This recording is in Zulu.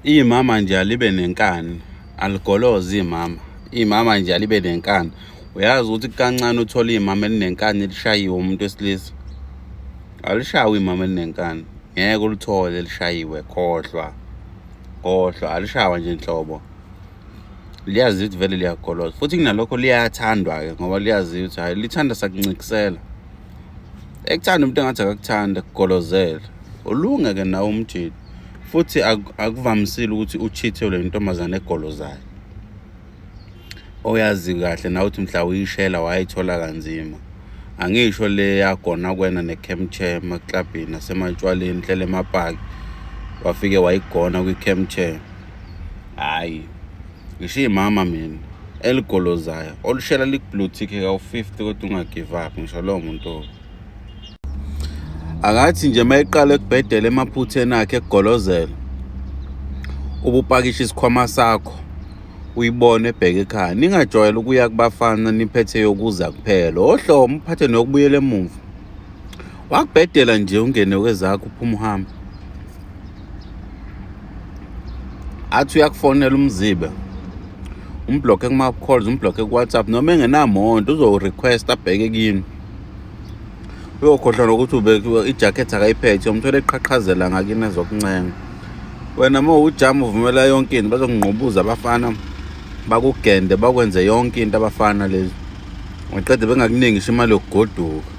Imama nje alibe nenkani, aligoloze imama. Imama nje alibe nenkani. Uyazi ukuthi kancane uthola imama elinenkani elishayiwe umuntu wesilisa. Alishawi imama elinenkani. Ngeke ulithole lishayiwe, khohlwa. Khohlwa, alishawa nje nhlobo. Liyazi ukuthi vele liyagoloza. Futhi kunalokho liyathandwa-ke ngoba liyazi ukuthi hhayi lithanda sakuncikisela. Ekuthanda umuntu engathi akakuthanda kugolozela. Ulunge-ke nawe umjidi. Futhi akuvamisile ukuthi uchithe le ntombazane egolozayo. Oyazi kahle nawe ukuthi mhla uyishela wayithola kanzima. Angisho le yagona kwena ne-cam chair emaklabhini nasematshwaleni hlele emapaki wafike wayigona kwi-cam chair. Hhayi, ngisho imama mina eligolozayo olushela liku-blue tick kawu-50 kodwa unga-give up ngisho lowo muntu. Akathi nje uma eqala ekubhedela emaphutheni akhe ekugolozela, ubupakisha isikhwama sakho uyibone ebheke ekhaya. Ningajwayele ukuya kubafana niphethe yokuza kuphela. Ohlomo uphathe nokubuyela emuva. Wakubhedela nje ungene kwezakho uphuma uhambe. Athi uyakufonela umzibe. Umblocke kuma-calls, umblocke ku-WhatsApp noma engenamonto uzo-request abheke kini. Uyokhohlwa nokuthi ube ijacket akayiphethe umthole eqhaqhazela ngakini ezokuncenga. Wena uma ujamu uvumela yonke into bazokungqubuza abafana bakugende bakwenze yonke into abafana lezi. Waqede bengakuningi ngisho imali yokugoduka.